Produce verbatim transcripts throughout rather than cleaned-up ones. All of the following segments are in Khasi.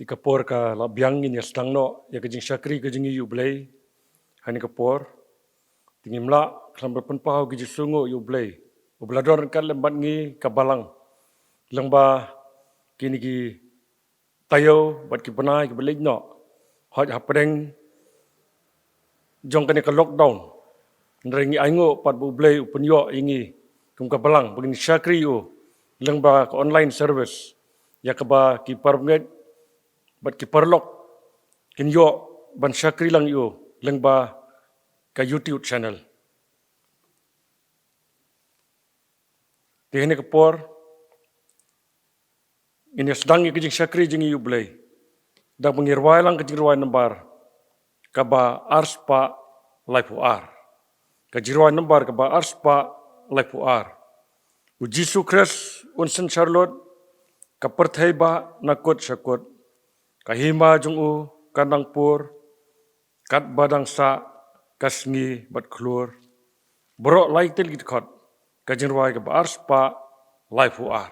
Ka por ka la biang, ngin ïa sdang noh ïa ka jingshakri ka jong ngi ïa U Blei ha kane ka por. Te ngim lah khlem ban pynpaw ka jingsngewnguh ïa U Blei uba la don ryngkat lem bad ngi ka balang lyngba kine ki taïew bad ki bnai kiba leit noh. Hooid, hapdeng jong kane ka lockdown, hynrei ngi ainguh pat ba U Blei u pynïoh ïa ngi kum ka balang ba ngin shakri ïa u lyngba ka online service, ïa kaba ki parabangeit bad ki paralok kin ïoh ban shakri lang ïa u lyngba ka YouTube channel. Te ha kane ka por ngin ïa sdang ïa ka jingshakri jong ngi ïa U Blei da kaba ngin rwai lang ka jingrwai nambar kaba arspah laiphew ar. Ka jingrwai nambar kaba arspah laiphew ar. U Jisu Khrist un synshar lut, ka pyrthei bah na kut sha kut. Ka hima jong u kan dang pur, katba dang sah ka sngi bad khlur. Baroh lai tylli ki dkhot, ka jingrwai kaba arspah laiphew ar.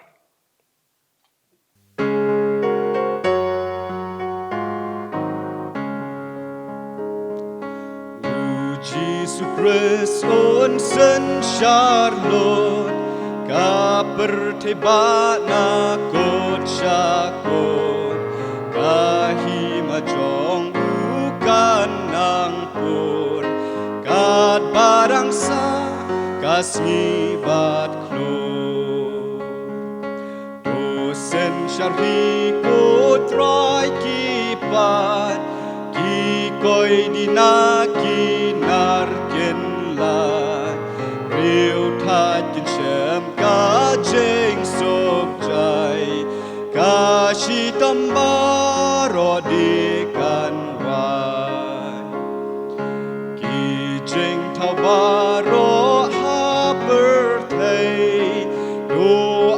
U Jisu Khrist un synshar lut, ka pyrthei bah na kut sha kut. Ka hima jong u kan nang pur, katba dang sah ka sngi bad khlur. To synshar hi ko Trai, ki paid ki koit na ki nar kin lait. Briew thait kin shem ka jingsuk jai, ka shitom baroh de kan wai. Ki jingthaw baroh ha pyrthei, to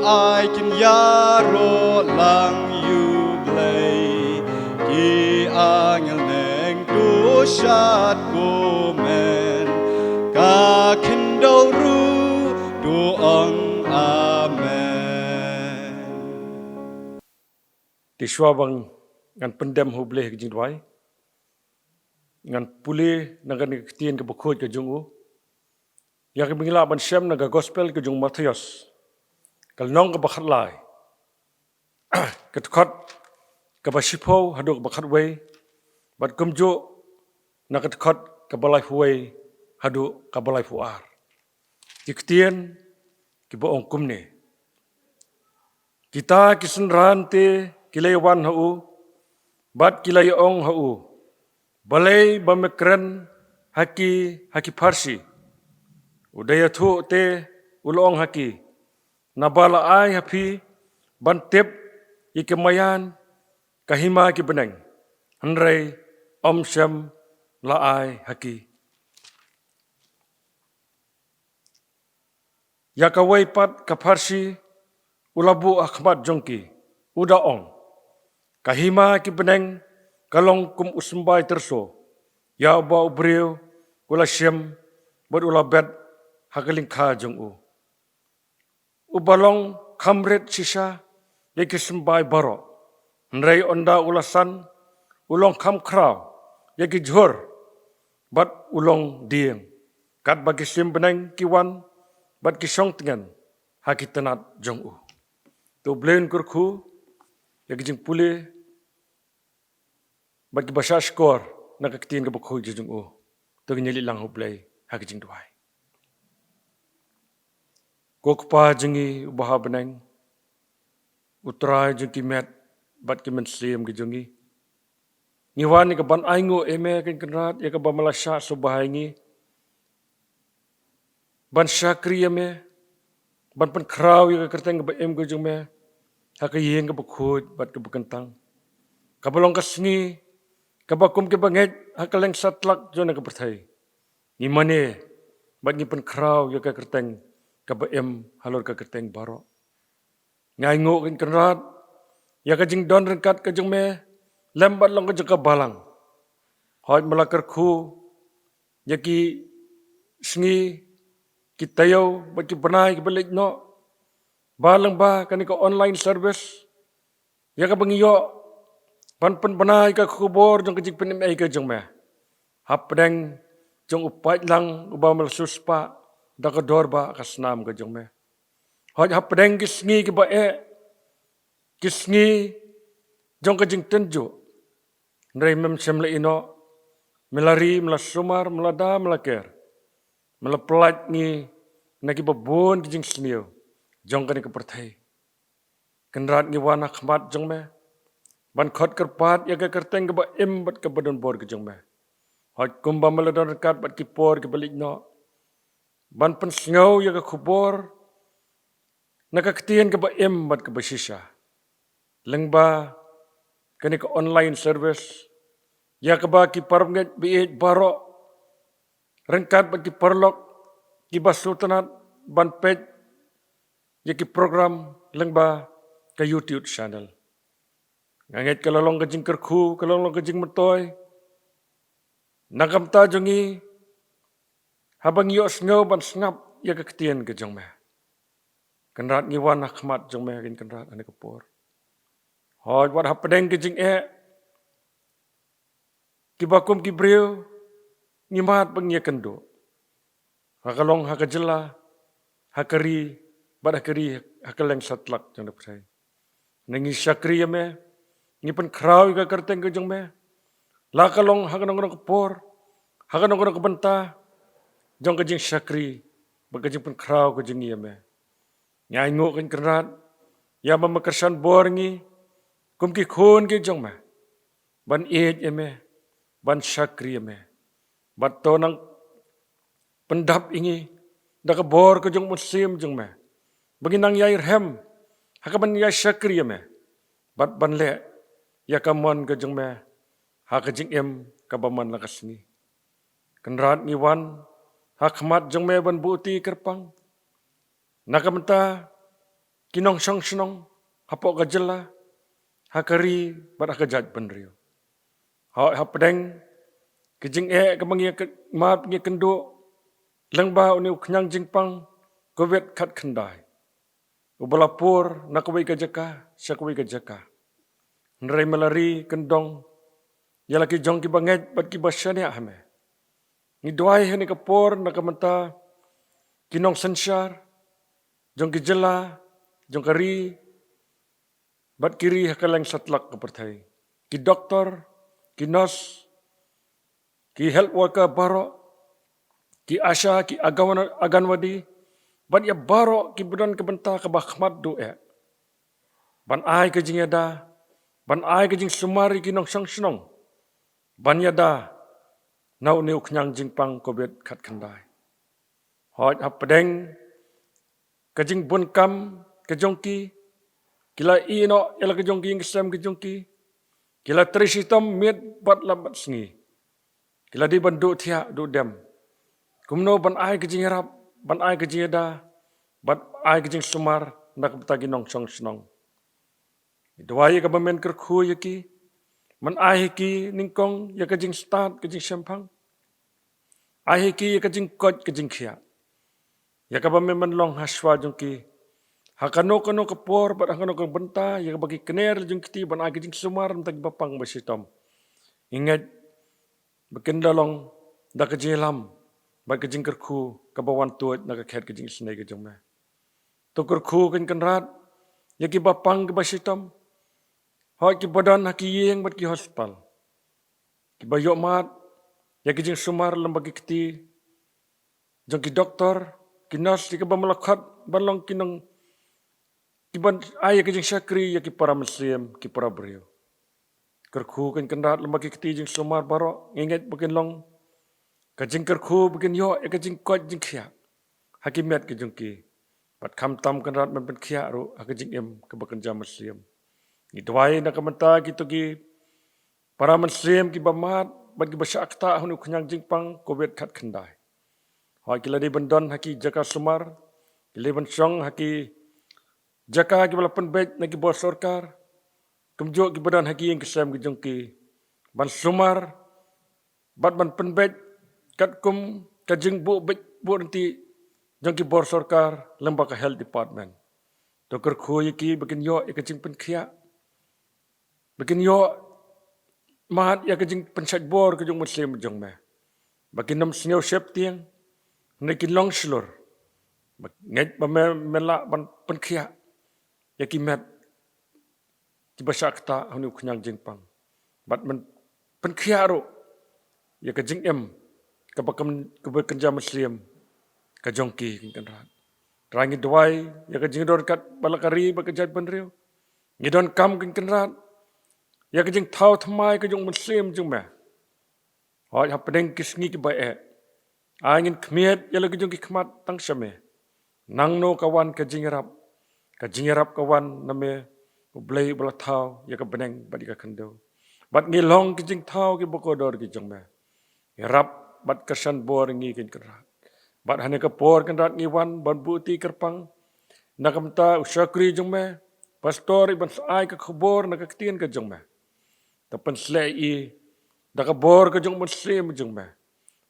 ai kin ïaroh lang ïa U Blei. Ki angel neng to shad kumne, ka khyndew ruh to ong amen. Te shuwa ba ngan pyndem ha U Blei ha ka jingduwai, ngan pule na kane ka ktien kaba khuid ka jong u, ïa kaba ngi lah ban shem na ka gospel ka jong u Mathaios, ka lynnong kaba khatlai, ka dkhot kaba shiphew haduh kaba khatwei, bad kumjuh na ka dkhot kaba laiphew wei haduh kaba laiphew ar. Ki ktien kiba ong kumne: Kita ki synran te ki la ïawan ha u, bad ki la ïa-ong ha u, balei ba me kren ha ki, ha ki pharshi? U da ïathuh te u la ong ha ki, naba la ai ha phi ban tip ïa ki maïan ka hima ki bneng, hynrei ym shym la ai ha ki. Ïa kawei pat ka pharshi u la buh ha khmat jong ki, u da ong, ka hima ki bneng ka long kum u symbai tyrso, ïa uba u briew u la shim bad u la bet ha ka lyngkha jong u. Uba long kham rit shisha ïa ki symbai baroh, hynrei ynda u la san, u long kham khraw ïa ki jhur bad u long dieng, katba ki sim bneng ki wan bad ki shong tngen ha ki tnat jong u. To U Blei un kyrkhu ïa ki jingpule bad kiba shahshkor na ka ktien kaba khuid ka jong u. To ngin ïa leit lang ha U Blei ha ka jingduwai. Ko Kpa jong ngi uba ha bneng, U Trai jong ki met bad ki mynsiem ki jong ngi, ngi wan ïa ka ban ainguh ïa me, ko Kynrad, ïa kaba me la shah sngewbha ïa ngi ban shakri ïa me, ban pynkhraw ïa ka kyrteng kaba im ka jong me ha ka ïing kaba khuid bad kaba kyntang, kaba long ka sngi kaba kum kiba ngeit ha ka leng satlak jong ka pyrthei. Ngi mane bad ngi pynkhraw ïa ka kyrteng kaba im halor ka kyrteng baroh. Ngi ainguh, ko Kynrad, ïa ka jingdon ryngkat ka jong me lem bad long ka jong ka balang. Hooid, me la kyrkhu ïa ki sngi, ki taïew bad ki bnai kiba leit noh, ba lyngba kane ka online service, ïa kaba ngi ïoh ban pynbna ïa ka khubor jong ka jingpynim ei ka jong me hapdeng jong u paidlang uba me la siewspah da ka dor ba ka snam ka jong me. Hooid, hapdeng ki sngi kiba eh, ki sngi jong ka jingtynjuh, hynrei mem shym la ïehnoh, me la ri, me la sumar, me la da, me la ker, me la pyllait ngi na kiba bun ki jingsniew jong kane ka pyrthei. Kynrad, ngi wan ha khmat jong me ban khot kyrpad ïa ka kyrteng kaba im bad kaba donbor ka jong me. Hooid, kumba me la don ryngkat bad ki por kiba leit noh ban pynsngew ïa ka khubor na ka ktien kaba im bad kaba shisha lyngba kane ka online service, ïa kaba ki parabangeit ba ïeit baroh ryngkat bad ki paralok kiba sngewtynnat ban peit ïa ki program lyngba ka YouTube channel. Nga ngeit ka la long ka jingkyrkhu, ka la long ka jingmyntoi na ka bynta jong ngi haba ngi ïohsngew ban sngap ïa ka ktien ka jong me. Kynrad, ngi wan ha khmat jong me, kin Kynrad, ha kane ka por. Hooid, wat hapdeng ka jingeh, kiba kum ki briew ngi mad ba ngi ïakynduh, ha ka long ha ka jylla, ha ka ri, bad ha ka ri ha kylleng satlak jong ka pyrthei. Ngi shakri ïa me, ngi pynkhraw ïa ka kyrteng ka jong me, la ka long ha kano kano ka por, ha kano kano ka bynta jong ka jingshakri bad ka jingpynkhraw ka jong ngi ïa me. Ngi ainguh, kin Kynrad, ïa ba me kyrshan bor ïa ngi kum ki khun ki jong me ban ïeit ïa me, ban shakri ïa me. Bad to nang pyndap ïa ngi da ka bor ka jong u Mynsiem jong me, ba ngin nang ïai rhem ha kaban ïai shakri ïa me bad ban leh ïa ka mon ka jong me ha ka jingim kaba man la ka sngi. Kynrad, ngi wan ha khmat jong me ban buh ïa ka kyrpang na ka bynta ki nongshong shnong hapoh ka jylla, ha ka ri bad ha ka jaitbynriew. Hooid, hapdeng ka jingeh kaba ngi ïa ka, mad ngi ïakynduh lyngba une u khñiang jingpang Covid khatkhyndai, uba la pur na kawei ka jaka sha kawei ka jaka, hynrei me la ri kyndong ïa la ki jong kiba ngeit bad kiba shaniah ha me. Ngi duwai ha kane ka por na ka bynta ki nongsynshar jong ki jylla, jong ka ri bad ki ri ha kylleng satlak ka pyrthei, ki doktor, ki nurse, ki health worker baroh, ki ASHA, ki Angan-, Anganwadi, bad ïa baroh kiba don ka bynta kaba khmat duh eh, ban ai ka jingïada, ban ai ka jingsumar ïa ki nongshong shnong ban ïada na une u khñiang jingpang Covid khatkhyndai. Hooid, hapdeng ka jingbun kam ka jong ki, ki la ïehnoh ïa la ka jong ki ïing ki sem ka jong ki, ki la trei shitom miet bad lap bad sngi, ki la dei ban duh thiah duh dem kumno ban ai ka jingïarap, ban ai ka jingïada, ban ai ka jingsumar na ka bynta ki nongshong shnong. Ngi duwai ïa ka ba men kyrkhu ïa ki, men ai ha ki nyngkong ïa ka jingstad ka jingshemphang, ai ha ki ïa ka jingkoit ka jingkhiah, ïa ka ba men ban long ha shuwa jong ki ha kano kano ka por bad ha kano ka bynta, ïa ka ba ki kner jong ki kti ban ai ka jingsumar na ka bynta ki ba pang ba shitom. Ngi ngeit ba kin da long da ka jingïalam bad ka jingkyrkhu kaba wan tuid na ka khet ka jingisynei ka jong me. To kyrkhu, kin Kynrad, ïa ki ba pang ki ba shitom, hooid, ki ba don ha ki ïing bad ki hospital, ki ba ïoh mad ïa ki jingsumar lem bad ki kti jong ki doktor, ki nurse, ïa ki ba me la khot ban long ki nong, ki ban ai ïa ka jingshakri ïa ki para mynsiem, ki para briew. Kyrkhu, kin Kynrad, lem bad ki kti jingsumar baroh, ngi ngeit ba kin long ka jingkyrkhu ba kin ïoh ïa ka jingkoit jingkhiah ha ki met ka jong ki, bad khamtam, Kynrad, ban pynkhiah ruh ha ka jingim kaba kynja mynsiem. Ngi duwai na ka bynta kito ki para mynsiem ki ba mad bad ki ba shah ktah ha une u khñiang jingpang Covid khatkhyndai. Hooid, ki la dei ban don ha ki jaka sumar, ki la dei ban shong ha ki jaka ki ba la pynbeit na ki bor sorkar, kumjuh ki ba don ha ki ïing ki sem ki jong ki ban sumar bad ban pynbeit katkum ka jingbuh beit buh ryntih jong ki bor sorkar lem bad ka health department. To kyrkhu ïa ki ba kin ïoh ïa ka jingpynkhiah, ba kin ïoh mad ïa ka jingpynshait bor ka jong u Mynsiem jong me. Ba kin ym sngew sheptieng, ne kin long shlur. Ba ngeit ba me, me lah ban pynkhiah ïa ki met kiba shah ktah ha une u khñiang jingpang. Bad men pynkhiah ruh ïa ka jingim kaba kyn-, kaba kynja mynsiem ka jong ki, Kynrad. Trai ngi duwai ïa ka jingdon ryngkat bad la ka ri bad ka jaitbynriew. Ngi donkam, Kynrad, ïa ka jingthaw thymmai ka jong u Mynsiem jong me. Hooid, hapdeng ki sngi kiba eh, ai ngin khmied ïa la ka jong ki khmat tang sha me. Nangno ka wan ka jingïarap? Ka jingïarap ka wan na me, U Blei uba la thaw ïa ka bneng bad ïa ka khyndew. Bad ngi long ki jingthaw kiba kordor ki jong me. Ïarap bad kyrshan bor ïa ngi, Kynrad. Bad ha kane ka por, Kynrad, ngi wan ban buh ïa ka kyrpang na ka bynta u shakri jong me, pastor, i ban sa ai ka khubor na ka ktien ka jong me. To pynsleh ïa i da ka bor ka jong u Mynsiem jong me,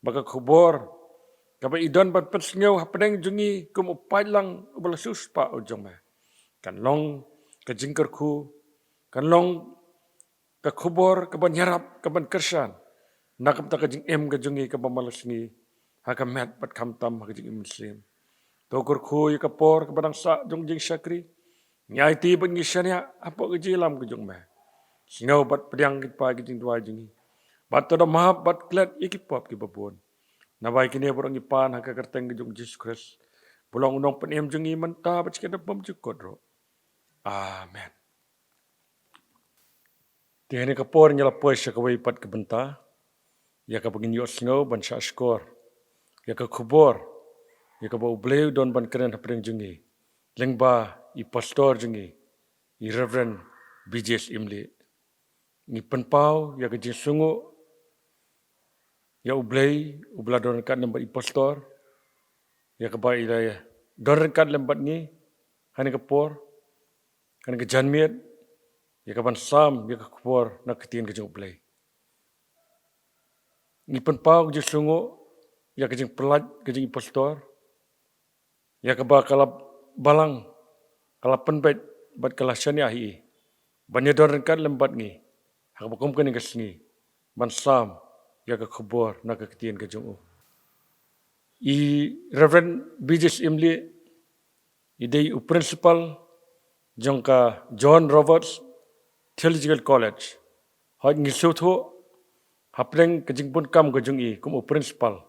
ba ka khubor kaba i don ban pynsngew hapdeng jong ngi kum u paidlang uba la siewspah u jong me, kan long ka jingkyrkhu, kan long ka khubor kaban ïarap, kaban kyrshan na ka bynta ka jingim ka jong ngi kaba man la ka sngi, ha ka met bad khamtam ha ka jingim mynsiem. To kyrkhu ïa ka por kaba dang sah jong jingshakri. Ngi aiti bad ngi shaniah hapoh ka jingïalam ka jong me. Sngew bad pdiang, Kynrad, ki jingduwai jong ngi. Bad to da map bad klet ïa ki pop kiba bun. Naba ïa kine baroh ngi pan ha ka kyrteng ka jong u Jisu Khrist, uba long u Nongpynim jong ngi mynta bad shikatdong bymjukut ruh. Amen. Te ha kane ka por ngi la poi sha kawei pat ka bynta ïa kaba ngin ïohsngew ban shahshkor ïa ka khubor ïa kaba U Blei u don ban kren hapdeng jong ngi lyngba i pastor jong ngi, i Reverend B J S Imlieh. Ngi pynpaw ïa ka jingsngewnguh ïa U Blei uba la don ryngkat lem bad i pastor, ïa kaba i la don ryngkat lem bad ngi ha kane ka por, ha kane ka janmiet, ïa kaban sam ïa ka khubor na ka ktien ka jong U Blei. Ngi pynpaw ka jingsngewnguh ïa ka jingpyllait ka jong i pastor, ïa kaba ka la balang, ka la pynbeit bad ka la shaniah ïa i ban ïadon ryngkat lem bad ngi ha kaba kum kane ka sngi, ban sam ïa ka khubor na ka ktien ka jong u. I Reverend B J S Imlieh i dei u principal jong ka John Roberts Theological College. Hooid, ngi sngewthuh hapdeng ka jingbunkam ka jong i kum u principal,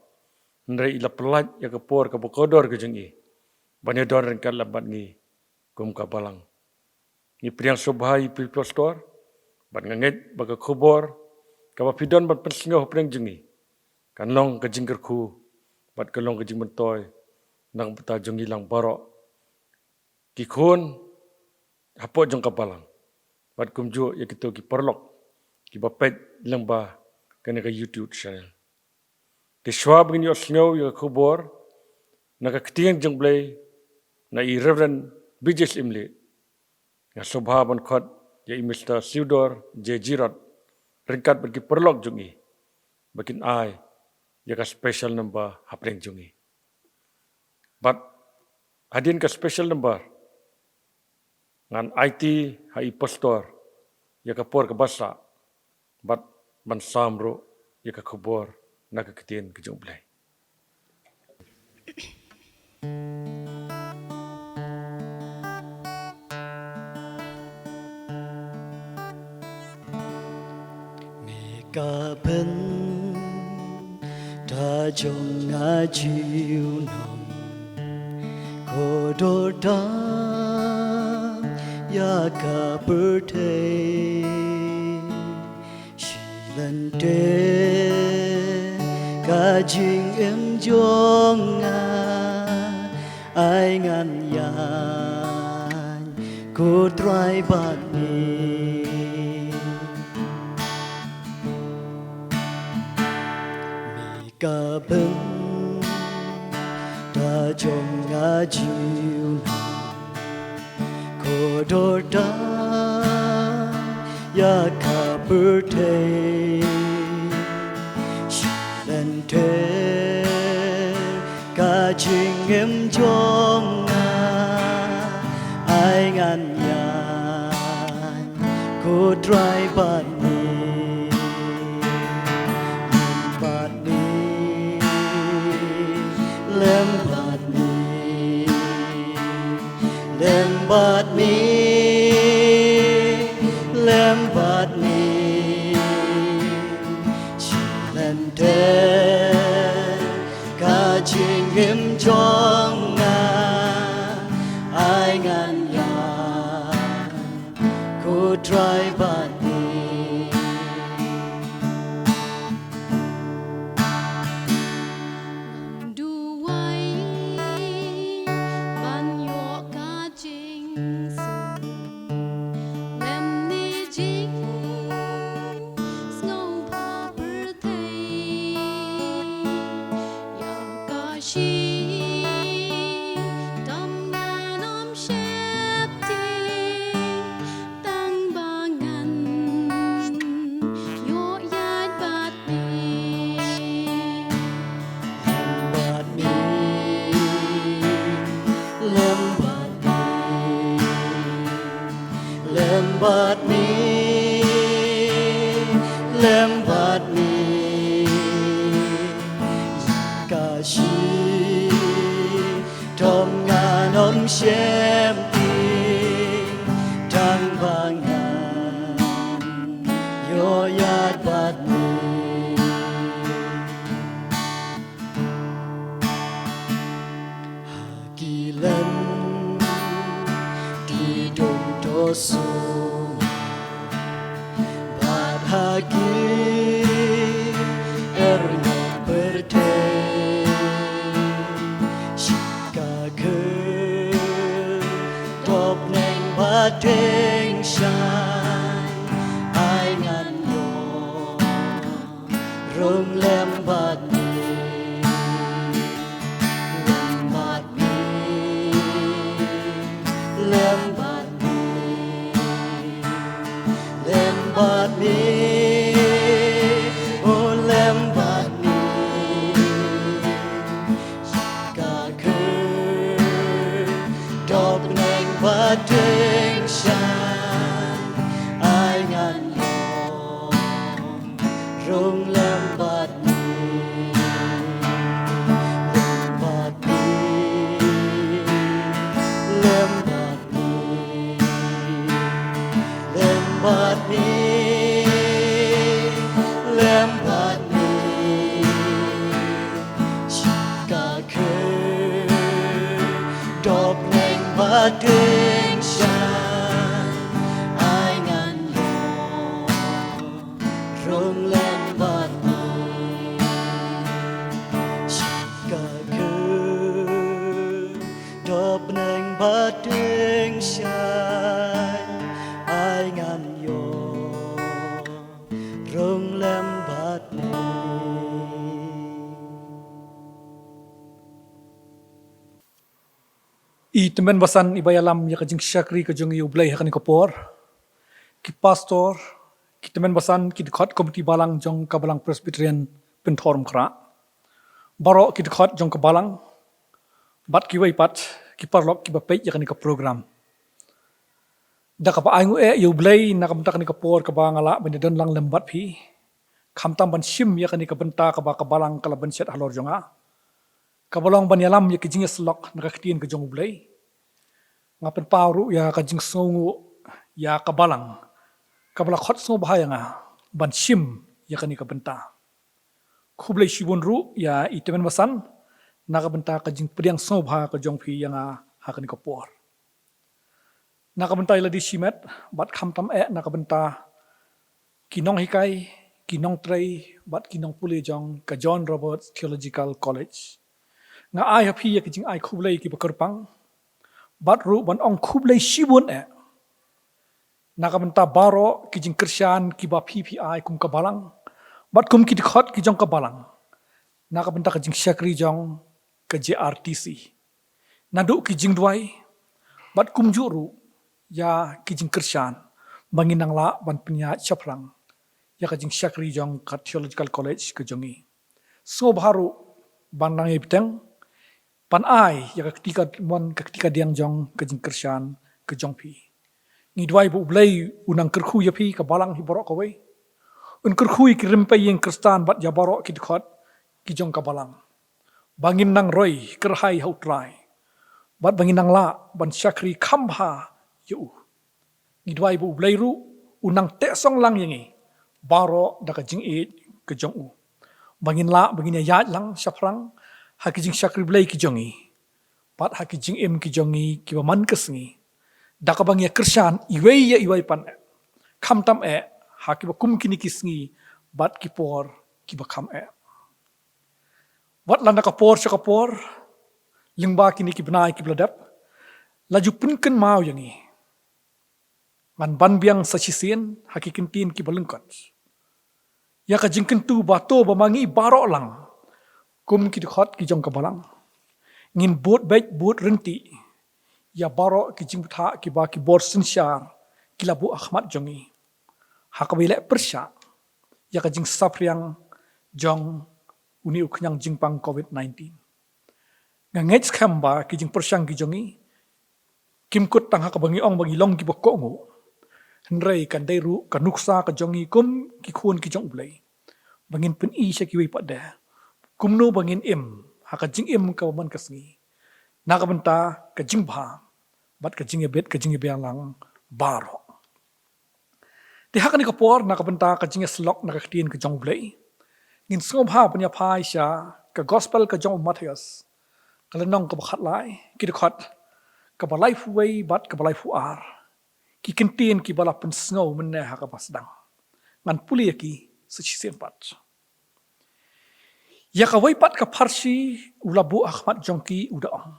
hynrei i la pyllait ïa ka por kaba kordor ka jong i ban ïadon ryngkat lem bad ngi kum ka balang. Ngi pdiang sngewbha ïa phi pastor, bad nga ngeit ba ka khubor kaba phi don ban pynsngew hapdeng jong ngi kan long ka jingkyrkhu bad kan long ka jingmyntoi na ka bynta jong ngi lang baroh ki khun hapoh jong ka balang, bad kumjuh ïa kito ki paralok kiba peit lyngba kane ka YouTube channel. Te shuwa ba ngin ïohsngew ïa ka khubor na ka ktien jong U Blei na i Reverend B J S Imlieh, nga sngewbha ban khot ïa i Mister Theodore J Girot ryngkat bad ki paralok jong i ba kin ai ïa ka special number hapdeng jong i. Bad hadien ka special number, ngan aiti ha i pastor ïa ka por kaba sah bad ban sam ruh ïa ka khubor na ka ktien ka jong U Blei. Me ka bynta jong nga junom, kordor tam ïa ka pyrthei. Shi lynter ka jingim jong nga, ai ngan ïaid, ko Trai, bad me. Me ka bynta jong nga junom, kordor tam ïa ka pyrthei. Shi lynter ka jingim jong nga, ai ngan ïaid, ko Trai, bad me. Lem bad me, lem bad me, shi lynter ka jingim jong nga, ai ngan ïaid, ko Trai bad me. Duwai ban ïoh ka jingsuk, lem ne jingsngewbha pyrthei, ïa ka shitom ngan ym sheptieng, tang ba ngan ïoh ïaid bad me. Lem bad me, lem bad me, lem bad me, lem bad me. Ka shitom ngan ym sheptieng, tang ba ngan ïoh ïaid bad me. Ha ki lynti dum to sum, bad ha ki ïar ïa pyrthei, shi ka khyrdop bneng bad tyngshaiñ, ai ngan ïoh rung lem bad me. Lem bad me, lem bad me, lem bad me, oh lem bad me. Ka khyrdop bneng bad tyngshaiñ, ai ngan ïoh rung lem bad me. Lem bad me, lem bad me, lem bad me, lem bad me. Shi ka khyrdop bneng bad tyngshaiñ, ai ngan ïoh rung lem bad me. Shi ka khyrdop bneng bad tyngshaiñ, ai ngan ïoh rung lem bad me. I tymmen basan iba ïalam ïa ka jingshakri ka jong i U Blei ha kane ka por, ki pastor, ki tymmen basan, ki dkhot komiti balang jong ka Balang Presbyterian Pynthorumkhrah, baroh ki dkhot jong ka balang, bad kiwei pat ki paralok kiba peit ïa kane ka program. Da kaba ai nguh eh ïa U Blei na ka bynta kane ka por kaba nga lah ban ïadon lang lem bad phi, khamtam ban shim ïa kane ka bynta kaba ka balang ka la bynshet halor jong nga, kaba long ban ïalam ïa ka jingïasyllok na ka ktien ka jong U Blei. Nga pynpaw ruh ïa ka jingsngewnguh ïa ka balang kaba la khot sngewbha ïa nga ban shim ïa kane ka bynta. Khublei shibun ruh ïa i tymmen basan na ka bynta ka jingpdiang sngewbha ka jong phi ïa nga ha kane ka por. Na ka bynta i lade shimet, bad khamtam eh na ka bynta ki nonghikai, ki nongtrei bad ki nongpule jong ka John Roberts Theological College, nga ai ha phi ïa ki jingai khublei kiba kyrpang, bad ruh ban ong khublei shibun eh na ka bynta baroh ki jingkyrshan kiba phi phi ai kum ka balang bad kum ki dkhot ki jong ka balang na ka bynta ka jingshakri jong ka J R T C. Naduh ki jingduwai bad kumjuh ruh ïa ki jingkyrshan ba ngin nang lah ban pynïaid shaphrang ïa ka jingshakri jong ka Theological College ka jong i. Sngewbha ruh ban nang ïai bteng ban ai ïa ka kti ka mon, ka kti ka diang jong ka jingkyrshan ka jong phi. Ngi duwai ba U Blei un nang kyrkhu ïa phi ka balang hi baroh kawei. Un kyrkhu ïa ki rympei ïing Khristan bad ïa baroh ki dkhot ki jong ka balang. ba ngin nang roi kyrhai ha U Trai, bad ba ngin nang lah ban shakri kham bha ïa u. Ngi duwai ba U Blei ruh un nang teh song lang ïa ngi baroh da ka jingïeit ka jong u, ba ngin lah ba ngin ïaid lang shaphrang ha ki jingshakri Blei ki jong ngi, bad ha ki jingim ki jong ngi kiba man ka sngi, da kaba ngi ïa kyrshan iwei ïa iwei pat, khamtam eh ha kiba kum kine ki sngi bad ki por kiba kham eh. Wat la na ka por sha ka por, lyngba kine ki bnai kiba la dep, la ju pynkynmaw ïa ngi. Ngan ban biang sa shisien ha ki kyntien kiba lyngkot ïa ka jingkyntu ba to ba ma ngi baroh lang, kum ki dkhot ki jong ka Balang, ngin bud beit bud ryntih ïa baroh ki jingbthah kiba ki bor synshar ki la buh ha khmat jong ngi, ha kaba ïaleh pyrshah ïa ka jingsaphriang jong une u khñiang jingpang covid nineteen. Nga ngeit skhem ba ki jingpyrshang ki jong ngi kim kut tang ha kaba ngi ong ba ngi long kiba kohnguh, hynrei kan dei ruh ka nuksa ka jong ngi kum ki khun ki jong U Blei, ba ngin pyni sha kiwei pat de kumno ba ngin im ha ka jingim kaba man ka sngi, na ka bynta ka jingbha bad ka jingïabit ka jingïabiang lang baroh. Te ha kane ka por, na ka bynta ka jingïasyllok na ka ktien ka jong U Blei, ngin sngewbha ban ïa phai sha ka Gospel ka jong u Mathaios, ka lynnong kaba khatlai, ki dkhot kaba laiphew wei bad kaba laiphew ar. Ki kyntien kiba la pynsngew mynne ha kaba sdang. Ngan pule ïa ki sa shisien pat. Ïa kawei pat ka pharshi u la buh ha khmat jong ki, u da ong: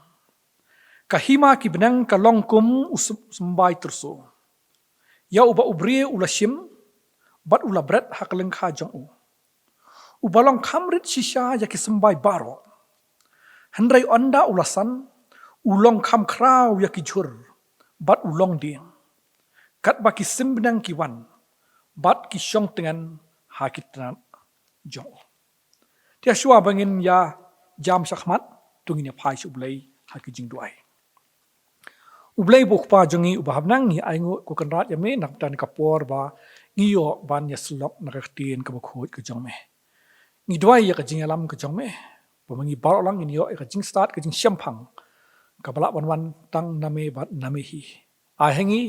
Ka hima ki bneng ka long kum u sym-, symbai tyrso, ïa uba u briew u la shim bad u la bret ha ka lyngkha jong u, uba long kham rit shisha ïa ki symbai baroh. Hynrei ynda u la san, u long kham khraw ïa ki jhur bad u long dieng, katba ki sim bneng ki wan bad ki shong tngen ha ki tnat jong u. Te shuwa ba ngin ïa jam shakhmat, to ngin ïa phai sha U Blei ha ki jingduwai. U Blei ba u Kpa jong ngi uba ha bneng, ngi ainguh, ko Kynrad, ïa me na ka bynta kane ka por ba ngi ïoh ban ïasyllok na ka ktien kaba khuid ka jong me. Ngi duwai ïa ka jingïalam ka jong me, ba ma ngi baroh lang ngin ïoh ïa ka jingstad ka jingshemphang kaba lah ban wan tang na me bad na me hi. Ai ha ngi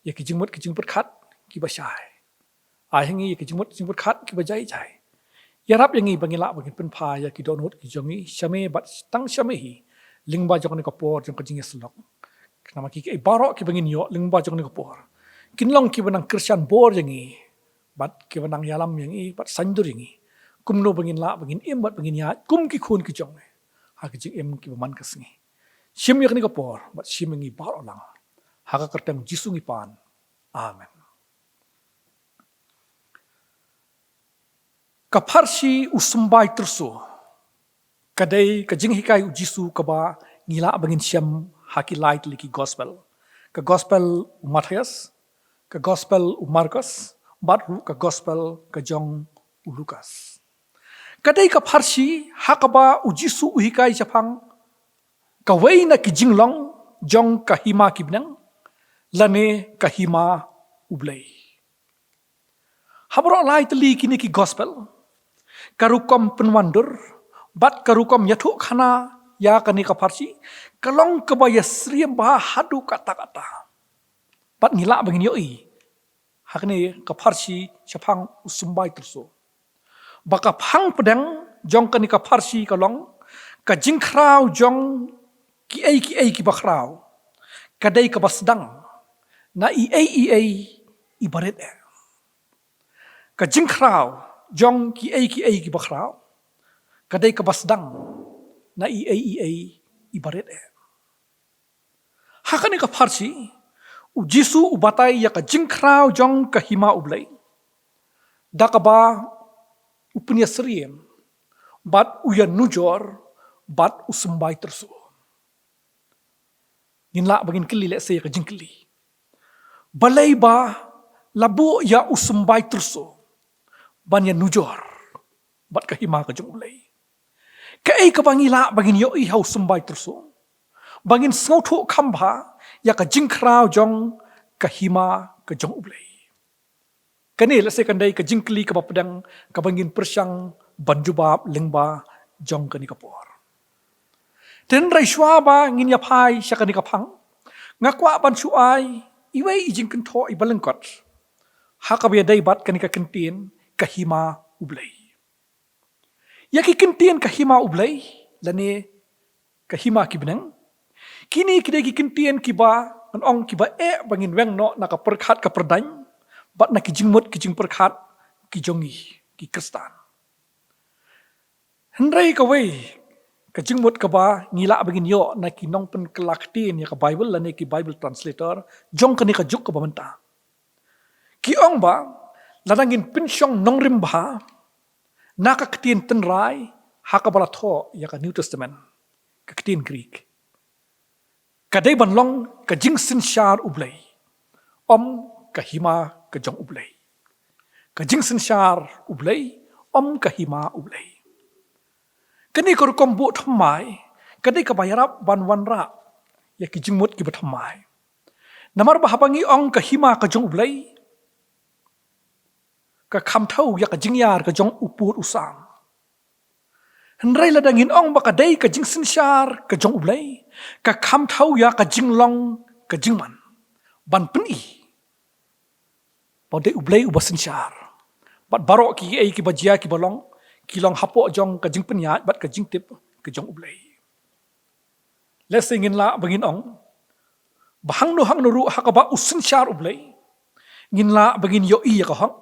ïa ki jingmut ki jingpyrkhat kiba shai. Ai ha ngi ïa ki jingmut jingpyrkhat kiba jai jai. Ïarap ïa ngi ba ngin lah ba ngin pynphai ïa ki dohnud ki jong ngi sha me bad tang sha me hi, lyngba jong kane ka por jong ka jingïasyllok. Namar ki, ki baroh kiba ngin ïoh lyngba jong kane ka por, kin long kiba nang kyrshan bor ïa ngi bad kiba nang ïalam ïa ngi bad saiñdur ïa ngi kumno ba ngin lah ba ngin im bad ba ngin ïaid kum ki khun ki jong me ha ki jingim kiba man ka sngi. Shim ïa kane ka por bad shim ïa ngi baroh lang. Ha ka kyrteng Jisu ngi pan. Amen. Ka pharshi u symbai tyrso ka dei ka jinghikai u Jisu kaba ngi lah ba ngin shem ha ki lai tylli ki gospel. Ka gospel u Mathaios, ka gospel u Markos, bad ruh ka gospel ka jong u Lukas. Ka dei ka pharshi ha kaba u Jisu u hikai shaphang kawei na ki jinglong jong ka hima ki bneng, lane ka hima U Blei. Ha baroh lai tylli kine ki gospel, ka rukom pynwandur bad ka rukom ïathuh khana ïa kane ka pharshi ka long kaba ïasyriem bha haduh katta katta. Bad ngi lah ba ngin ïohi ha kane ka pharshi shaphang u symbai tyrso ba ka phang pdeng jong kane ka pharshi ka long ka jingkhraw jong kiei kiei kiba khraw ka dei kaba sdang na iei iei iba rit eh. Ka jingkhraw jong kiei kiei kiba khraw ka dei kaba sdang na iei iei iba rit eh. Ha kane ka pharshi, u Jisu u batai ïa ka jingkhraw jong ka hima U Blei da kaba u pynïasyriem bad u ïanujor bad u symbai tyrso. Ngin lah ba ngin kylli lehse ïa ka jingkylli, balei ba la buh ïa u symbai tyrso ban ïanujor bad ka hima ka jong U Blei? Kaei kaba ngi lah ba ngin ïohi ha u symbai tyrso ba ngin sngewthuh kham bha ïa ka jingkhraw jong ka hima ka jong U Blei? Kane lehse kan dei ka jingkylli kaba pdeng kaba ngin pyrshang ban jubab lyngba jong kane ka por. Tynrai shuwa ba ngin ïa phai sha kane ka phang, nga kwah ban shu ai iwei i jingkynthoh iba lyngkot ha kaba ïadei bad kane ka kyntien ka hima U Blei. Ïa ki kyntien ka hima U Blei lane ka hima ki bneng, kine ki dei ki kyntien kiba ngan ong kiba eh ba ngin weng noh na ka pyrkhat ka pyrdaiñ bad na ki jingmut ki jingpyrkhat ki jong ngi ki Khristan. Hynrei kawei ka jingmut kaba ngi lah ba ngin ïoh na ki nongpynkylla ktien ïa ka Bible lane ki Bible translator jong kane ka juk kaba mynta, ki ong ba lada ngin pynshong nongrim bha na ka ktien tynrai ha kaba la thoh ïa ka New Testament, ka ktien Greek, ka dei ban long ka jingsynshar U Blei, ym ka hima ka jong U Blei. Ka jingsynshar U Blei, ym ka hima U Blei. Kane ka rukom buh thymmai ka dei kaba ïarap ban wanrah ïa ki jingmut kiba thymmai. Namar ba haba ngi ong ka hima ka jong U Blei, ka kham thew ïa ka jingïar ka jong u pud u sam. Hynrei lada ngin ong ba ka dei ka jingsynshar ka jong U Blei, ka kham thew ïa ka jinglong ka jingman ban pyni ba u dei U Blei uba synshar, bad baroh kiei kiba jia kiba long, ki long hapoh jong ka jingpynïaid bad ka jingtip ka jong U Blei. Lehse ngin lah ba ngin ong ba hangno hangno ruh ha kaba u synshar U Blei, ngin lah ba ngin ïohi ïa ka hok,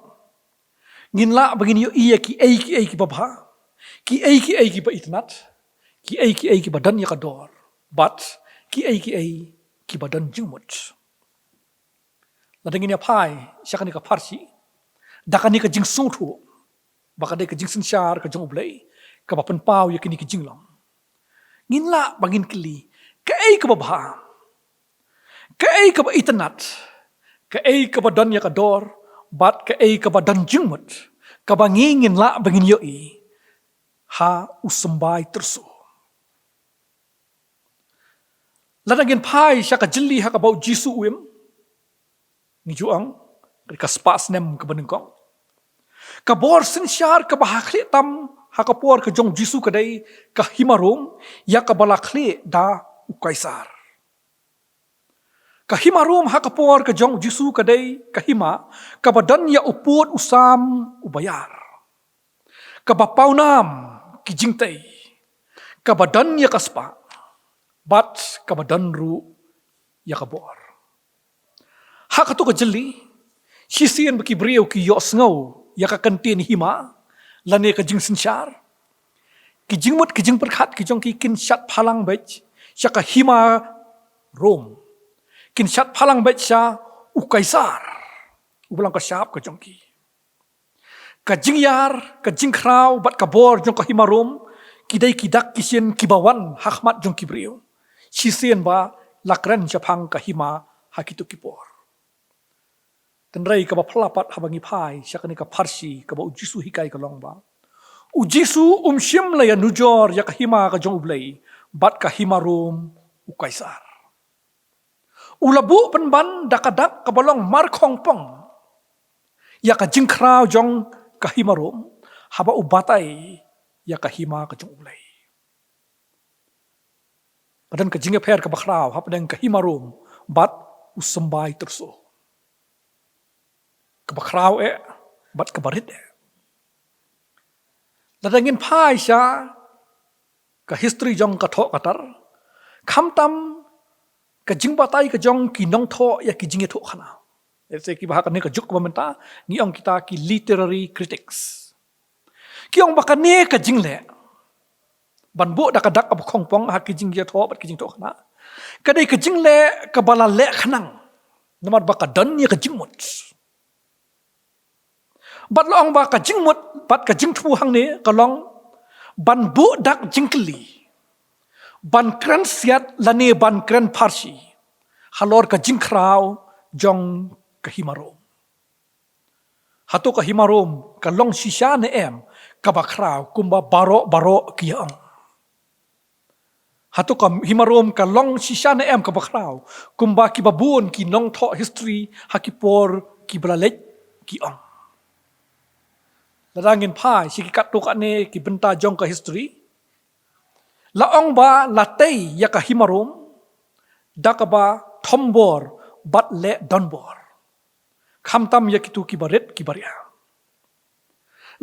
ngin lah ba ngin ïohi ïa kiei kiei kiba bha, kiei kiei kiba itynnad, kiei kiei kiba don ïa ka dor, bad kiei kiei kiba don jingmut. Lada ngin ïa phai sha kane ka pharshi da kane ka jingsngewthuh ba ka dei ka jingsynshar ka jong U Blei kaba pynpaw ïa kine ki jinglong, ngin lah ba ngin kylli, kaei kaba bha, kaei kaba itynnad, kaei kaba don ïa ka dor, bad kaei kaba don jingmut, kaba ngi ngin lah ba ngin ïohi ha u symbai tyrso. Lada ngin phai sha ka jylli ha kaba u Jisu u im, ngi ju ong, ka spah snem kaba nyngkong, ka bor synshar kaba ha khlieh tam ha ka por ka jong u Jisu ka dei ka hima Rom ïa kaba la khlieh da u Kaisar. Ka hima Rom ha ka por ka jong u Jisu ka dei ka hima kaba don ïa u pud u sam uba ïar, kaba pawnam ki jingtei, kaba don ïa ka spah, bad kaba don ruh ïa ka bor. Ha kato ka jylli, shisien ba ki briew ki ïohsngew ïa ka kyntien hima lane ka jingsynshar, ki jingmut ki jingpyrkhat ki jong ki kin shad phalang beit sha ka hima Rom, kin shad phalang beit sha u Kaisar uba long ka shap ka jong ki. Ka jingïar, ka jingkhraw bad ka bor jong ka hima Rom ki dei ki dak ki shin kiba wan ha khmat jong ki briew shisien ba la kren shaphang ka hima ha kito ki por. Tynrai kaba phylla pat haba ngi phai sha kane ka pharshi kaba u Jisu hikai ka long ba u Jisu um shym la ïanujor ïa ka hima ka jong U Blei bad ka hima Rom u Kaisar. U la buh pynban da ka dak kaba long markhongpong ïa ka jingkhraw jong ka hima Rom haba u batai ïa ka hima ka jong U Blei. Ka don ka jingïapher kaba khraw hapdeng ka hima Rom bad u symbai tyrso, kaba khraw eh bad kaba rit eh. Lada ngin phai sha ka history jong ka thoh ka tar, khamtam ka jingbatai ka jong ki nongthoh ïa ki jingïathuhkhana, lehse kiba ha kane ka juk kaba mynta ngi ong kita ki literary critics, ki ong ba kane ka jingleh ban buh da ka dak kaba khongpong ha ki jingïathoh bad ki jingthohkhana ka dei ka jingleh kaba la leh khnang namar ba ka don ïa ka jingmut. Bad la ong ba ka jingmut bad ka jingthmu hangne ka long ban buh dak jingkylli, ban kren siat lane ban kren pharshi halor ka jingkhraw jong ka hima Rom. Hato ka hima Rom ka long shisha ne em kaba khraw kumba baroh baroh ki ïa ong? Hato ka hima Rom ka long shisha ne em kaba khraw kumba kiba bun ki nongthoh history ha ki por kiba la leit ki ong? Lada ngin phai sha ki katto katne ki bynta jong ka history, La ong ba la tei ïa ka hima Rom da kaba thombor bad leh donbor, khamtam ïa kito kiba rit kiba ria.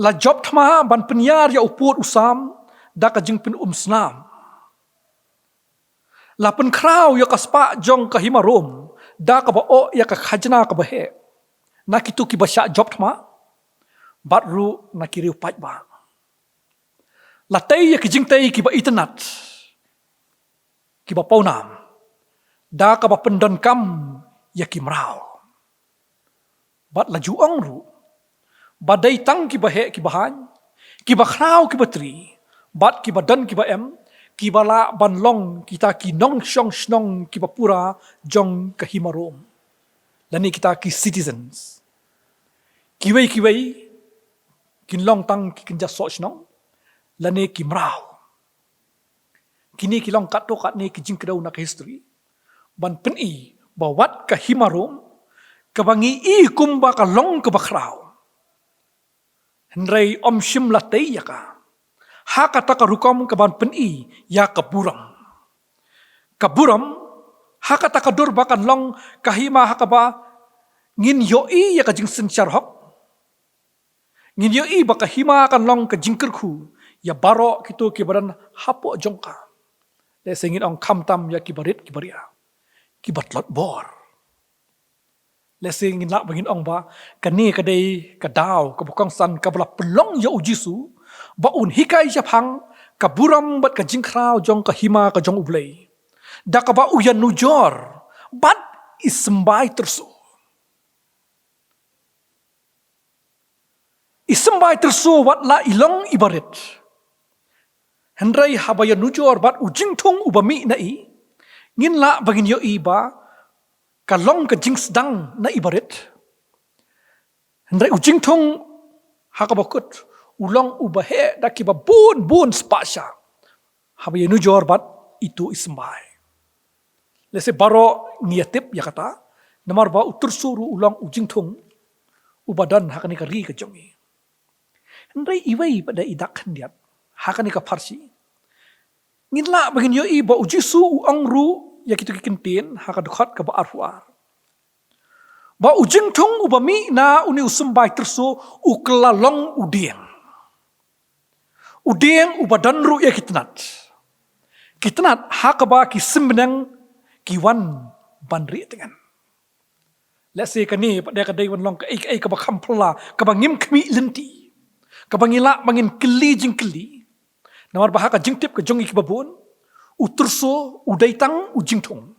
La jop thma ban pynïar ïa u pud u sam da ka jingpynumsnam. La pynkhraw ïa ka spah jong ka hima Rom da kaba oh ïa ka khajna kaba heh na kito kiba shah jop thma bad ruh na ki riew paidbah. La tei ïa ki jingtei kiba itynnad, kiba pawnam, da kaba pyndonkam ïa ki mraw. Bad la ju ong ruh ba dei tang kiba heh kiba haiñ, kiba khraw kiba tri, bad kiba don kiba em, kiba lah ban long kita ki nongshong shnong kiba pura jong ka hima Rom, lane kita ki citizens. Kiwei kiwei kin long tang ki kynja soh shnong lane ki mraw. Kine ki long katto katne ki jingkdew na ka history ban pyni ba wat ka hima Rom, kaba ngi i kumba ka long kaba khraw, hynrei ym shym la tei ïa ka ha kata ka rukom kaban pyni ïa ka burom. Ka burom ha kata ka dur ba kan long ka hima ha kaba ngin ïohi ïa ka jingsynshar hok. Ngin ïohi ba ka hima kan long ka jingkyrkhu ïa baroh kito kiba don hapoh jong ka. Lehse ngin ong khamtam ïa kiba rit kiba ria, kiba tlot bor. Lehse ngin lah ba ngin ong ba kane ka dei ka daw kaba kongsan kaba la pynlong ïa U Jisu ba un hikai shaphang ka burom bad ka jingkhraw jong ka hima ka jong U Blei, da kaba u ïanujor bad i symbai tyrso. I symbai tyrso wat la i long iba rit, hynrei haba ïanujor bad u jingthung uba mih na i, ngin lah ba ngin ïohi ba ka long ka jingsdang na iba rit. Hynrei u jingthung ha kaba kut u long uba heh da kiba bun bun spah sha haba ïanujor bad itu i symbai. Lehse baroh ngi ïatip ïa kata, namar ba u tyrso ruh u long u jingthung uba don ha kane ka ri ka jong ngi. Hynrei iwei pat de i dak khyndiat ha kane ka pharshi, ngin lah ba ngin ïohi ba U Jisu u ong ruh ïa kito ki kyntien ha ka dkhot kaba arphew ar, ba u jingthung uba mih na une u symbai tyrso u kylla long u dieng. U dieng uba don ruh ïa ki tnat, ki tnat ha kaba ki sim bneng ki wan ban rieh tngen. Lehse kane pat de ka dei ban long kaei kaei kaba kham phylla, kaba ngim khmih lynti, kaba ngi lah ba ngin kylli jingkylli. Namar ba ha ka jingtip ka jong ngi kiba bun, u tyrso u dei tang u jingthung.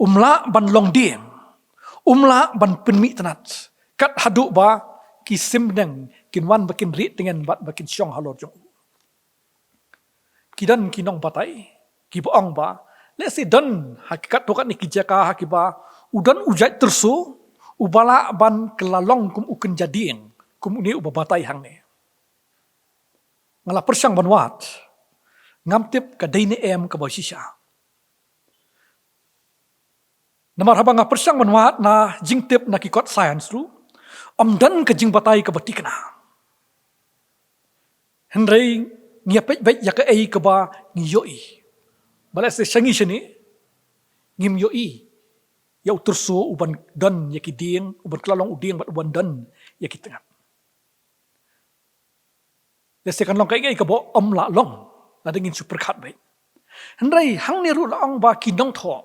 Um lah ban long dieng, um lah ban pynmih tnat, kat haduh ba ki sim bneng kin wan ba kin rieh tngen bad ba kin shong halor jong u. Ki don ki nongbatai kiba ong ba lehse don ha ki katto katne ki jaka ha kiba u don u jait tyrso uba lah ban kylla long kum u kynja dieng, kum une uba batai hangne. Nga la pyrshang ban wad, ngam tip ka dei ne em kaba shisha. Namar haba nga pyrshang ban wad na jingtip na ki kot science ruh, ym don ka jingbatai kaba thikna. Hynrei ngi ïa peit beit ïa kaei kaba ngi ïohi. Ba lehse sha ngi shane ngim ïohi ïa u tyrso uban don ïa ki dieng, uban kylla long u dieng bad uban don ïa ki tnat. Lehse kan long kaei kaei kaba ym lah long lada ngin shu pyrkhat beit. Hynrei hangne ruh la ong ba ki nongthoh,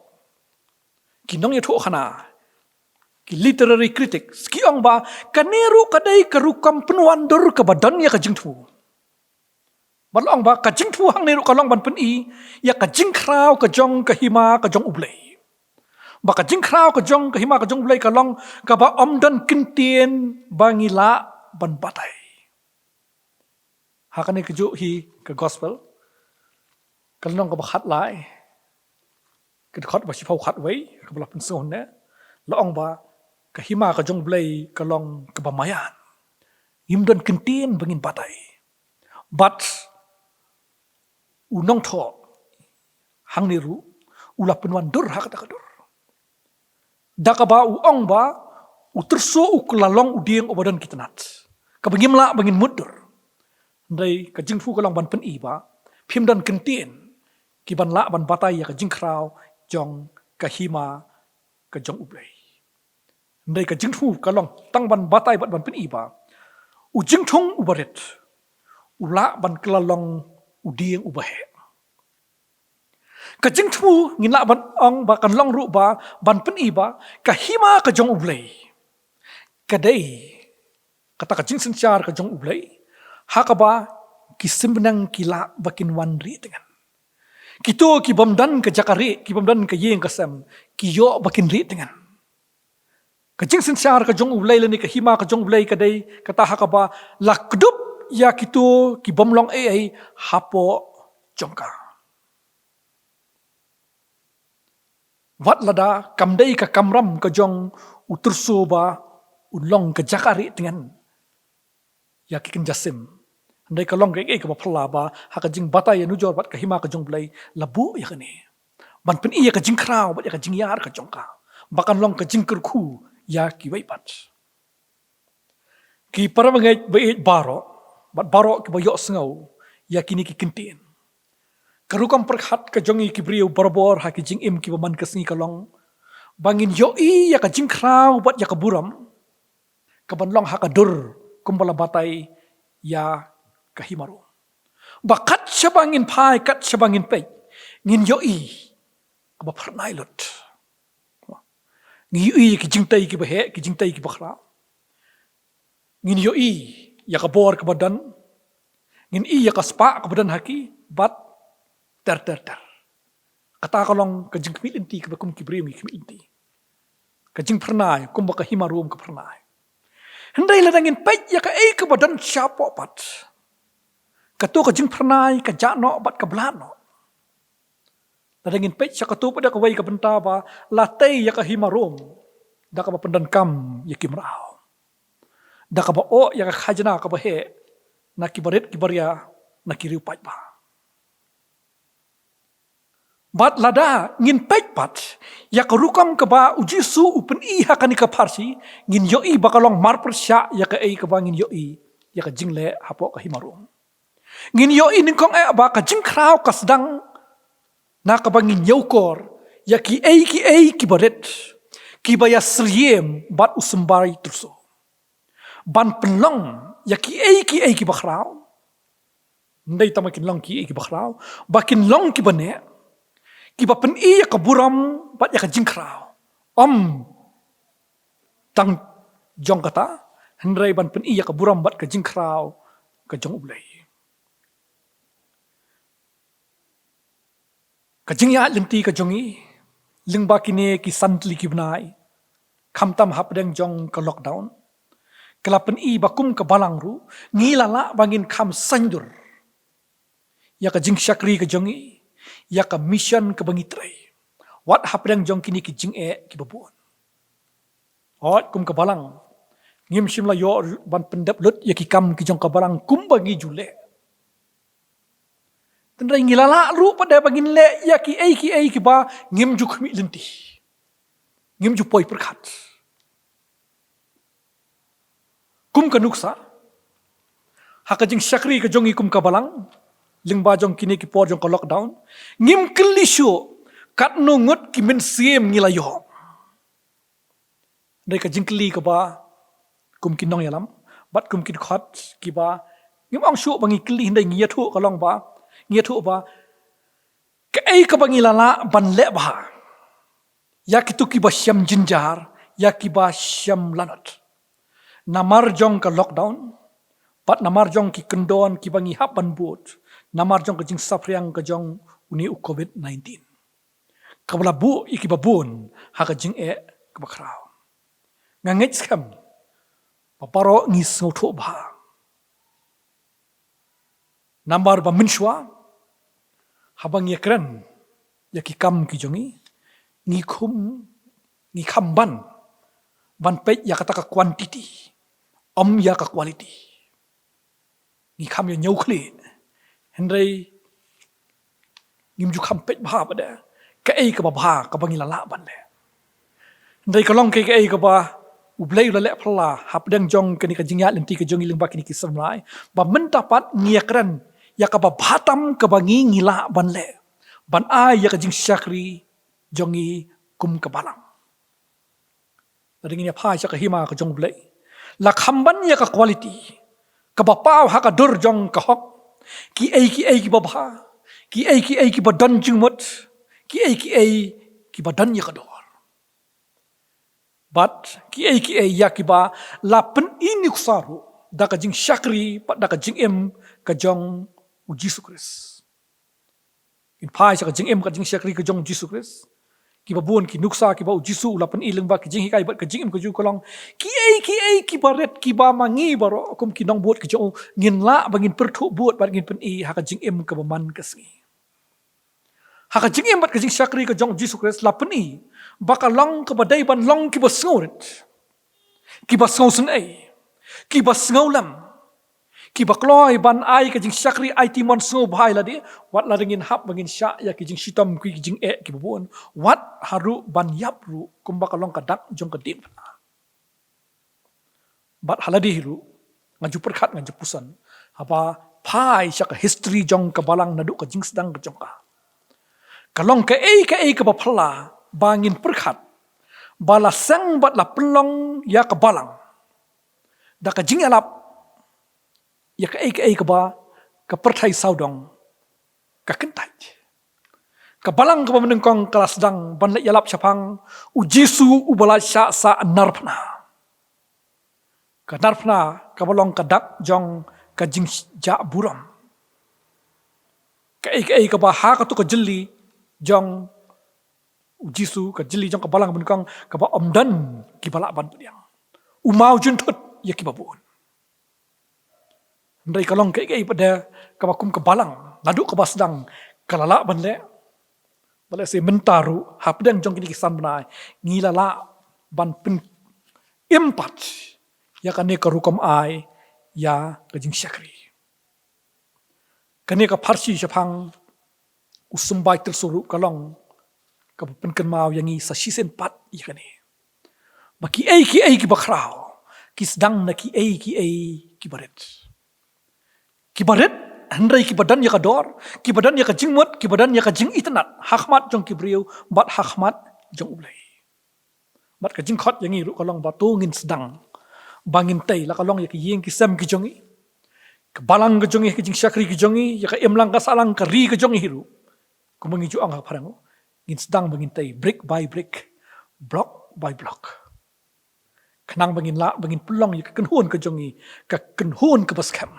ki nongïathuhkhana, ki literary critics ki ong ba kane ruh ka dei ka rukom pynwandur kaba don ïa ka jingthmu. Bad la ong ba ka jingthmu hangne ruh ka long ban pyni ïa ka jingkhraw ka jong ka hima ka jong U Blei. Ba ka jingkhraw ka jong ka hima ka jong U Blei ka long kaba ym don kyntien ba ngi lah ban batai. Ha kane kajuh hi ka gospel, ka lynnong kaba khatlai, ka dkhot ba shiphew khatwei, kaba la pynsngew hangne, la ong ba ka hima ka jong U Blei ka long kaba maïan. Ngim don kyntien ba ngin batai. Bad u nongthoh hangne ruh u la pynwandur ha kata ka dur, da kaba u ong ba u tyrso u kylla long u dieng uba don ki tnat, kaba ngim lah ba ngin mutdur. Hynrei ka jingthmu ka long ban pyni ba phim don kyntien Ki ban lah ban batai ïa ka jingkhraw jong ka hima ka jong U Blei. Hynrei ka jingthmu ka long tang ban batai bad ban pyni ba u jingthung uba rit u lah ban kylla long u dieng uba heh. Ka jingthmu ngin lah ban ong ba kan long ruh ba ban pyni ba ka hima ka jong U Blei ka dei kata ka jingsynshar ka jong U Blei, ha kaba ki symnang ki lah ba kin wan rieh tyngen. Kito ki bym don ka jaka rieh, ki bym don ka ïing ka sem, ki ïoh ba kin rieh tyngen. Ka jingsynshar ka jong U Blei lane ka hima ka jong U Blei ka dei kata ha kaba la kdup ïa kito ki bym long ei ei hapoh jong ka. Wat lada kam dei ka kamram ka jong u tyrso ba u long ka jaka rieh tyngen ïa ki kynja sim, hynrei ka long kaei kaba phylla ba ha ka jingbatai ïanujor bad ka hima ka jong U Blei la buh ïa kane ban pyni ïa ka jingkhraw bad ïa ka jingïar ka jong ka ba kan long ka jingkyrkhu ïa kiwei pat. Ki para bangeit baieit baroh bad baroh kiba ïohsngew ïa kine ki kyntien, ka rukom pyrkhat ka jong ngi ki briew barabor ha ki jingim kiba man ka sngi ka long ba ngin ïohi ïa ka jingkhraw bad ïa ka burom ka ban long ha ka dur kumba la batai ïa ka hima Rom. Ba kat shaba ngin phai, kat shaba ngin peit, ngin ïohi kaba phyrnai lut. Ngin ïohi ki jingtei kiba heh, ki jingtei kiba khraw. Ngin ïohi ïa ka bor kaba don. Ngin ïohi ïa ka spah kaba don ha ki bad ter ter ter. Kata ka long ka jingkhmih lynti kaba kum ki briew ngi khmih lynti. Ka jingphyrnai kumba ka hima Rom ka phyrnai. Hynrei lada ngin peit ïa kaei kaba don shapoh pat, kato ka jingphyrnai ka jah noh bad ka blad noh. Lada ngin peit sha kato pat da kawei ka bynta ba la tei ïa ka hima Rom da kaba pyndonkam ïa ki mraw, da kaba oh ïa ka khajna kaba heh na ki barit ki baria, na ki riew paidbah. Bad lada ngin peit pat ïa ka rukom kaba U Jisu u pyni ha kane ka pharshi, ngin ïohi ba ka long marpyrshah ïa kaei kaba ngin ïohi ïa ka jingleh hapoh ka hima Rom. Ngin ïohi nyngkong eh ba ka jingkhraw ka sdang na kaba ngin ïakor ïa kiei kiei kiba rit, kiba ïasyriem bad u symbai tyrso, ban pynlong ïa kiei kiei kiba khraw. Ym dei tang ba kin long kiei kiba khraw, ba kin long kiba neh, kiba pyni ïa ka burom bad ïa ka jingkhraw. Ym tang jong kata, hynrei ban pyni ïa ka burom bad ka jingkhraw ka jong U Blei. Ka jingïaid lynti ka jong ngi lyngba kine ki san tylli ki bnai, khamtam hapdeng jong ka lockdown, ka la pyni ba kum ka balang ruh ngi la lah ba ngin kham saiñdur ïa ka jingshakri ka jong ngi, ïa ka mission kaba ngi trei, wat hapdeng jong kine ki jingeh kiba bun. Hooid, kum ka balang ngim shym la ïoh ban pyndep lut ïa ki kam ki jong ka balang kumba ngi ju leh. Hynrei ngi la lah ruh pat de ba ngin leh ïa kiei kiei kiba ngim ju khmih lynti, ngim ju poi pyrkhat. Kum ka nuksa ha ka jingshakri ka jong ngi kum ka balang lyngba jong kine ki por jong ka lockdown, ngim kylli shuh katno ngut ki mynsiem ngi la ïoh. Hynrei ka jingkylli kaba kum ki nongïalam bad kum ki dkhot kiba ngim ong shuh ba ngi kylli, hynrei ngi ïathuh ka long ba, ngi ïathuh ba kaei kaba ngi la lah ban leh bha ïa kito kiba shem jynjar, ïa kiba shem lanot, namar jong ka lockdown bad namar jong ki kyndon kiba ngi hap ban bud namar jong ka jingsaphriang ka jong une u covid nineteen, kaba la buh ïa kiba bun ha ka jingeh kaba khraw. Nga ngeit skhem ba baroh ngi sngewthuh bha. Namar ba mynshuwa, haba ngi ïakren ïa ki kam ki jong ngi, ngi khum, ngi kham ban, ban peit ïa kata ka quantity, ym ïa ka quality. Ngi kham ïa ñiew khlieh, hynrei ngim ju kham peit bha pat de kaei kaba bha kaba ngi la lah ban leh. Hynrei ka long kaei kaei kaba U Blei u la leh phylla hapdeng jong kane ka jingïaid lynti ka jong ngi lyngba kine ki san bnai, ba mynta pat ngi ïakren ïa kaba bha tam kaba ngi, ngi lah ban leh. ban ai ïa ka jingshakri jong ngi kum ka balang. Lada ngin ïa phai sha ka hima ka jong U Blei, la kham ban ïa ka quality kaba paw ha ka dur jong ka hok, kiei kiei kiba bha, kiei kiei kiba don jingmut, kiei kiei kiba don ïa ka dor. Bad kiei kiei ïa kiba la pyni nuksa ruh da ka jingshakri bad da ka jingim ka jong U Jisu Khrist. Ngin phai sha ka jingim ka jingshakri ka jong U Jisu Khrist. Kiba bun ki nuksa kiba U Jisu u la pyni lyngba ki jinghikai bad ka jingim ka jong u ka long kiei kiei kiba rit kiba ma ngi baroh kum ki nongbud ka jong u ngin lah ba ngin pyrthuh bud bad ngin pyni ha ka jingim kaba man ka sngi. Ha ka jingim bad ka jingshakri ka jong U Jisu Khrist la pyni ba ka long kaba dei ban long kiba sngewrit, kiba sngewsynei, kiba sngewlem, kiba kloi ban ai ka jingshakri aiti mon sngewbha ïa lade, wat lada ngin hap ba ngin shah ïa ki jingshitom ki jingeh kiba bun, wat haduh ban ïap ruh kumba ka long ka dak jong ka diengphna. Bad ha lade hi ruh nga ju pyrkhat, nga ju puson, haba phai sha ka history jong ka balang naduh ka jingsdang ka jong ka, ka long kaei kaei kaba phylla ba ngin pyrkhat ba la seng bad la pynlong ïa ka balang da ka jingïalap ïa kaei kaei kaba ka pyrthei sawdong ka kyntait. Ka balang kaba mynnyngkong ka la sdang ban leit ïalap shaphang U Jisu uba la shah sah narphna. Ka narphna kaba long ka dak jong ka jingjah burom. Kaei kaei kaba ha kato ka jylli jong U Jisu, ka jylli jong ka balang mynnyngkong kaba ym don kiba lah ban pdiang. U maw jynthut ïa kiba bun. Hynrei ka long kaei kaei pat de kaba kum ka balang naduh kaba sdang ka la lah ban leh. Ba lehse mynta ruh hapdeng jong kine ki san bnai ngi la lah ban pynim pat ïa kane ka rukom ai ïa ka jingshakri. Kane ka pharshi shaphang u symbai tyrso ruh ka long kaba pynkynmaw ïa ngi sa shisien pat ïa kane, ba kiei kiei kiba khraw ki sdang na kiei kiei kiba rit. Kiba rit hynrei kiba don ïa ka dor, kiba don ïa ka jingmut, kiba don ïa ka jingitynnad ha khmat jong ki briew bad ha khmat jong U Blei. Bad ka jingkhot ïa ngi ruh ka long ba to ngin sdang ba ngin tei, la ka long ïa ki ïing ki sem ki jong ngi, ka balang ka jong ngi, ka jingshakri ka jong ngi, ïa ka imlang ka sahlang ka ri ka jong ngi ruh. Kumba ngi ju ong ha phareng, ngin sdang ba ngin tei brick by brick, block by block. Khnang ba ngin lah ba ngin pynlong ïa ka kynhun ka jong ngi ka kynhun kaba skhem.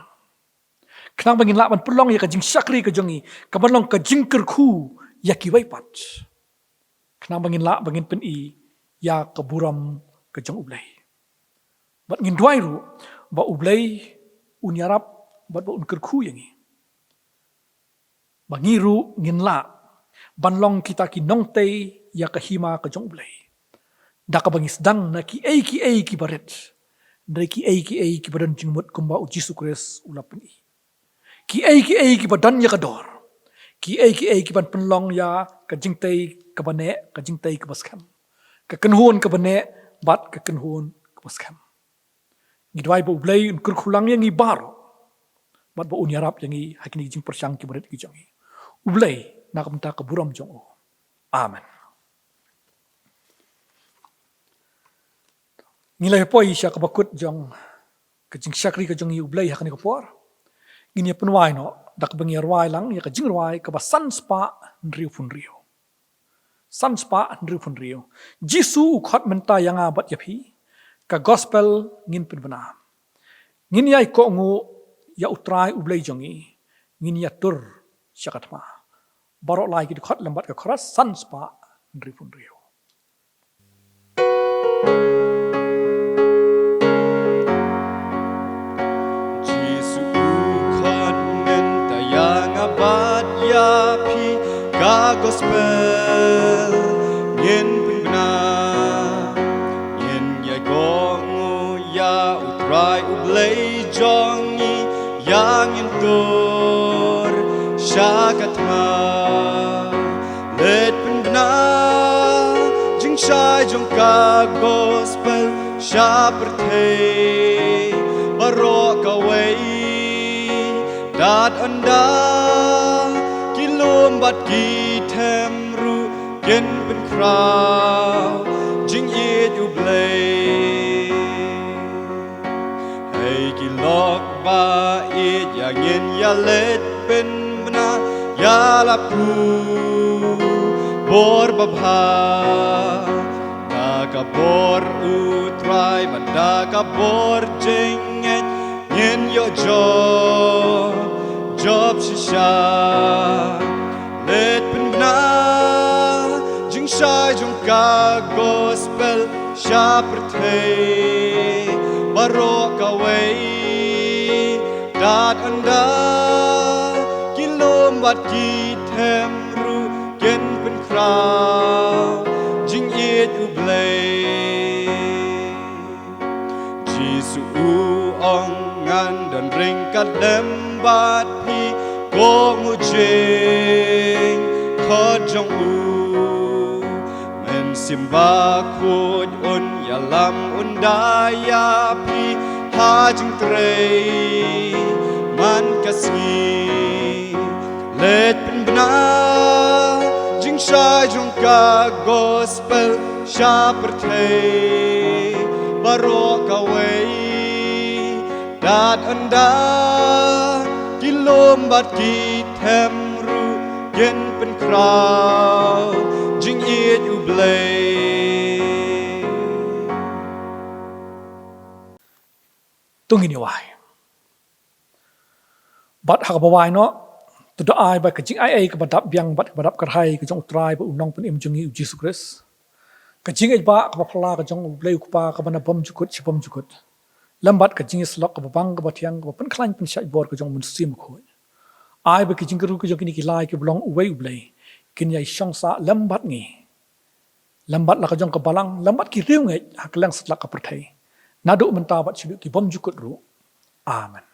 Khnang ba ngin lah ban pynlong ïa ka jingshakri ka jong ngi ka ban long ka jingkyrkhu ïa kiwei pat. Khnang ba ngin lah ba ngin pyni ïa ka burom ka jong U Blei. Bad ngin duwai ruh ba U Blei un ïarap bad ba un kyrkhu ïa ngi, ba ngi ruh ngin lah ban long kita ki nongtei ïa ka hima ka jong U Blei, da kaba ngi sdang na kiei kiei kiba rit, hynrei kiei kiei kiba don jingmut kumba U Jisu Khrist u la pyni. Kiei kiei kiba don ïa ka dor, kiei kiei ki ban pynlong ïa ka jingtei kaba neh, ka jingtei kaba skhem, ka kynhun kaba neh bad ka kynhun kaba skhem. Ngi duwai ba U Blei un kyrkhu lang ïa ngi baroh bad ba un ïarap ïa ngi ha kine ki jingpyrshang kiba rit ki jong ngi. U Blei na ka bynta ka burom jong u. Amen. Ngi la ïa poi sha kaba kut jong ka jingshakri ka jong ngi U Blei ha kane ka por. Ngin ïa pynwai noh da kaba ngi ïa rwai lang ïa ka jingrwai kaba san spah hynriew phew hynriew. San spah hynriew phew hynriew. Jisu u khot mynta ïa nga bad ïa phi. Ka gospel ngin pynbna. Ngin ïai kohnguh ïa U Trai U Blei jong ngi. Ngin ïa tur sha ka thma. Baroh lai ki dkhot lem bad ka chorus, san spah hynriew phew hynriew. Jisu u khot mynta ïa nga bad ïa phi, ka gospel ngin pynbna. Ngin ïai kohnguh ïa U Trai U Blei jong ngi, ïa ngin tur sha ka thma. Leit pynbna jingshai jong ka gospel sha pyrthei baroh kawei. Dat ynda ki lum bad ki kin pynkhraw jingïeit U Blei. Hei ki lok ba ïeit, ïa ngin ïa leit pynbna ïa la phew bor babha. Da ka bor U Trai bad da ka bor jingngeit, ngin ïoh jop jop shisha. Leit pynbna jingshai jong ka gospel sha pyrthei baroh kawei. Dat ynda ki lum bad ki them ruh kin pynkhraw jingïeit U Blei. Jisu u ong, ngan don ryngkat lem bad phi, kohnguh jingkhot jong u. Mynsiem Bakhuid un ïalam, un da ïa phi ha jingtrei man ka sngi. Leit pynbna jingshai jong ka gospel sha pyrthei baroh kawei. Dat ynda ki lum bad ki them ruh kin pynkhraw jingïeit U Blei. To ngin ïa wai. Bad ha kaba wai noh, to da ai ba ka jingai ei kaba dap biang bad kaba dap kyrhai ka jong U Trai bad U Nongpynim jong ngi U Jisu Khrist, ka jingïeit ba kaba phylla ka jong U Blei U Kpa kaba na bymjukut shi bymjukut, lem bad ka jingïasyllok kaba bang kaba thiang kaba pynkhlaiñ pynshait bor ka jong U Mynsiem Bakhuid, ai ba ki jingkyrkhu ka jong kine ki lai kiba long uwei U Blei kin ïai shong sah lem bad ngi, lem bad la ka jong ka balang, lem bad ki riewngeit ha kylleng satlak ka pyrthei, naduh mynta bad shaduh ki bymjukut ruh. Amen.